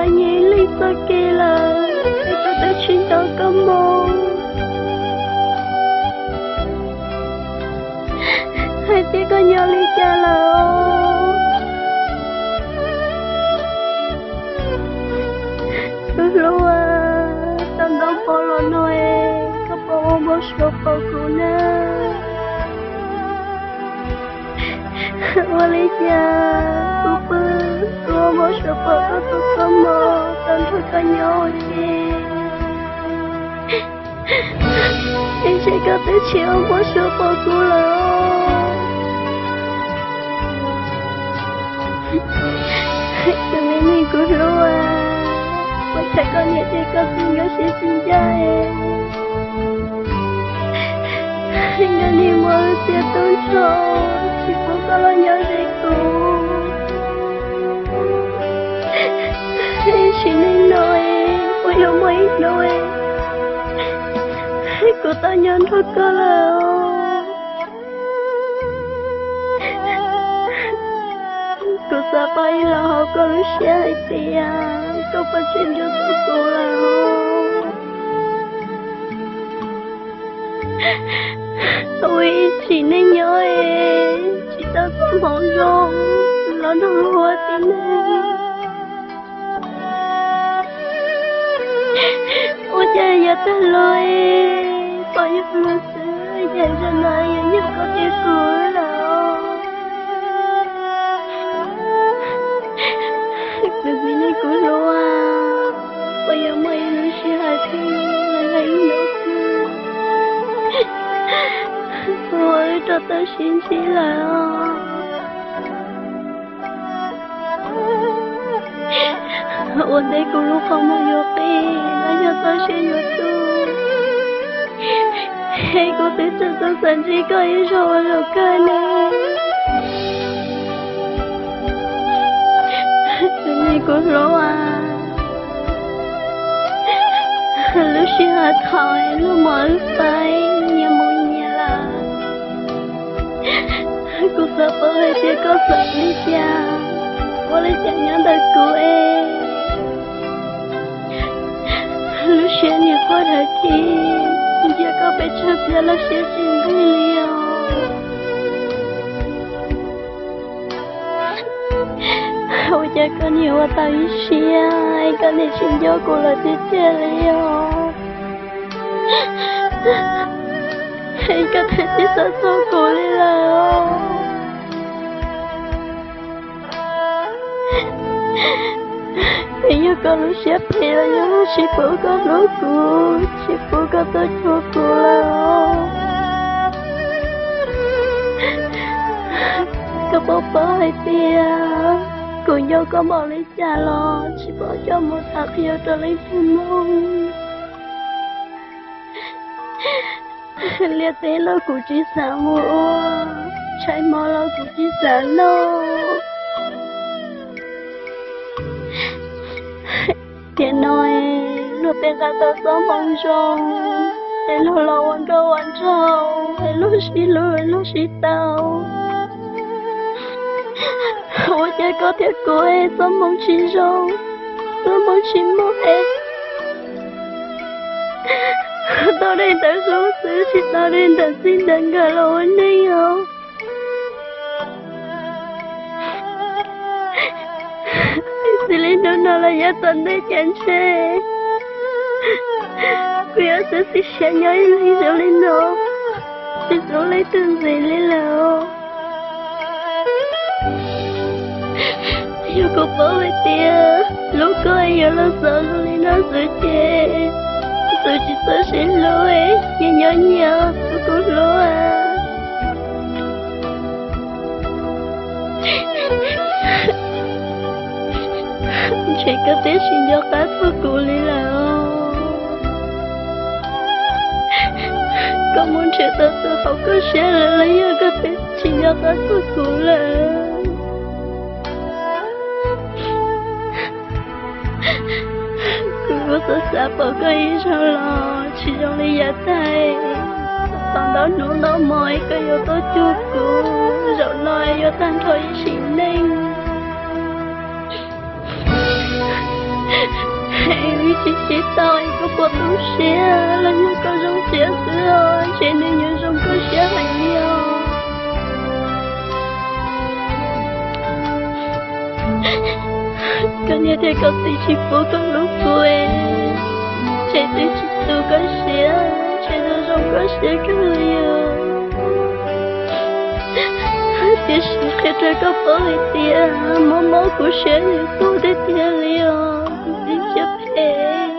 Nyiam ib leeg txoj kev lawm, es koj twb tsis nco koj mus, hais tias koj nyob li cas lawm. Tus hlub, tau ntau hmo los no es koj puas ua npau suav pom kuv na? Ua li cas kuv pw, kuv ua npau suav pom koj txhua txhua hmo, tau nrog koj nyob ua ke. Es ntshe koj twb tsis ua npau suav pom kuv lawm. Tus me neeg kuv hlub, ua cas koj niam thiab koj txiv nkawd siab tsis ncaj es nkawd niaj muab wb txiag tub nrho, tsis pub koj los nyob ze kuv. Sim neej no es puas yuav muaj ib hnub es kuv tau nyob nrog koj lawm. Kuv xav paub ib los hauv koj lub siab hais tias koj puas tseem nco txog kuv lawm. Ua ib sim neej nyob es tsis tau txoj hmoov zoo los nrog luag ua tib neeg. Ua cas yuav tag lub, pom yog luag xwb, cas zaum no yuav yog koj thiab kuv lawm. Tus me neeg kuv hlub, puas yuav muaj ib lub sij hawm thiab los yog ib hnub twg uas wb rov tau sib ntsib lawm os? Ua ntej kuv lub qhov muag yuav qi los yog txoj sia yuav tu, es kuv twb tseem tau xav ntsib koj ib zaug ua zaum kawg ne. Tus me neeg kuv hlub, lub sij hawm thaum luag muab wb faib nyias mus nyias lawm, kuv xav paub hais tias koj xav li cas, ua li cas nyob ntawm kuv es lub siab niag quaj dhawv thiab, ntsia koj pes tsawg pliag los siab tsis nqig li os. Ua cas koj niag ua tau ib siab es koj niag tsis nco kuv lawm tiag tiag li os? Es koj thiaj tsis xav txog kuv li lawm os? Es yog koj lub siab phem los yog tsis pub koj hlub kuv, tsis pub koj tuaj cuag kuv lawm? Koj puas paub hais tias kuv nco koj npaum li cas los tsis pom koj mus tham qhia rau leej twg mloog. Liaj teb los kuv tsis xav mus ua, tshaib mob los kuv tsis xav noj. Tiam no luag tej nqa tau txoj hmoo zoo, es luag los ua nkauj ua nraug, es luag sib hlub luag sib tau. Ua cas koj thiab kuv es txoj hmoo tsis zoo, txoj hmoo tsis muaj es tau dej ntawm hlub xwb, tsis tau dej ntawm txij ntawm nkawm los ua neej os. Xws li hnub no los yav tom ntej ces ntshe kuv yuav xwb txim siab nyob ib leeg zoo li no, tsis hlub leej twg ntxiv li lawm. Yog kuv paub hais tias hlub koj yuav los xaus zoo li no xwb ces kuv tsis txawj sib hlub, nyias nyob nyias, kuv hlub. Ntshe koj twb tsis nco qab txog kuv li lawm. Koj muaj ntshe tau tu hauv koj siab lawm los yog koj twb tsis nco qab txog kuv lawm. Kuv kuj xav xav pom koj ib zaug los tsis zoo li yav tag, tau ntau hnub ntau hmo koj yuav tuaj cuag kuv, zaum no yuav tag nrho ib sim neej. Wb tsis sib tau es koj puas tu siab los yog koj zoo siab xwb os, ntshe nws yuav zoo koj siab heev li os. Koj niam thiab koj txiv tsis pub koj hlub kuv, ntshe twb tsis tu koj siab, ntshe zoo zoo koj siab kawg li os. Tiam sis qhia rau koj paub hais tias mob mob kuv siab yus tuag tiag tiag li os, kuv txiv siab phem.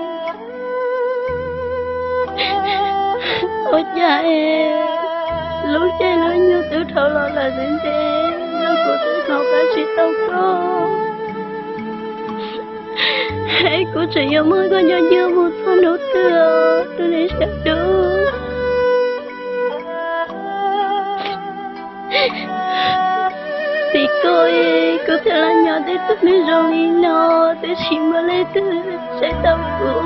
Ua cas lub caij lub nyoog twb dhau los lawm ntev ntev los kuv twb hnov qab tsis tau koj. Es kuv tseem yuav muaj koj nyob nyob mus txog hnub twg os, tus niam sab dub? Vim koj es kuv thiaj los nyob tej tug neeg zoo li no, twb tsis muaj leej twg saib tau kuv.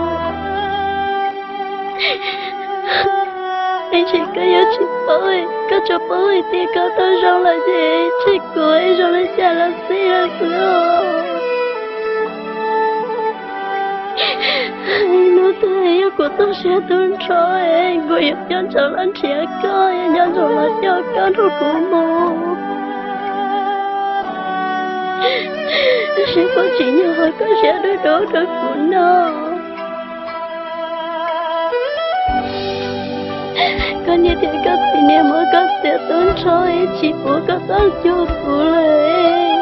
Es ntshe koj yuav tsis paub, koj tsuas paub hais tias koj tau zoo lawm ces ntshe kuv zoo li cas los xij lawm xwb os. Hnub twg yog kuv tu siab tu nrho, kuv yuav coj ntsoov los nrhiav koj, yuav coj ntsoov los coj koj nrog kuv mus. Tab sis koj tsim nyog hais koj siab dub dub rau kuv no. Koj niam thiab koj txiv niam muab koj txiav tu nrho es tsis pub koj tuaj cuag kuv lawm.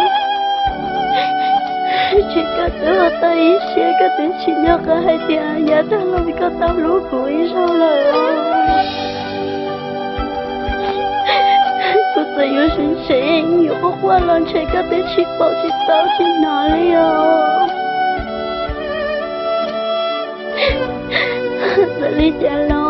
Tsis, koj twb ua tau ib siab, koj twb tsim nyog qhia hais tias yav tag los koj tau hlub kuv ib zaug lawm. Kuv txawm yuav sim seev yuav quaj quaj los ntshe koj twb tsis paub tsis tau tsis hnov li os. Txawm li cas los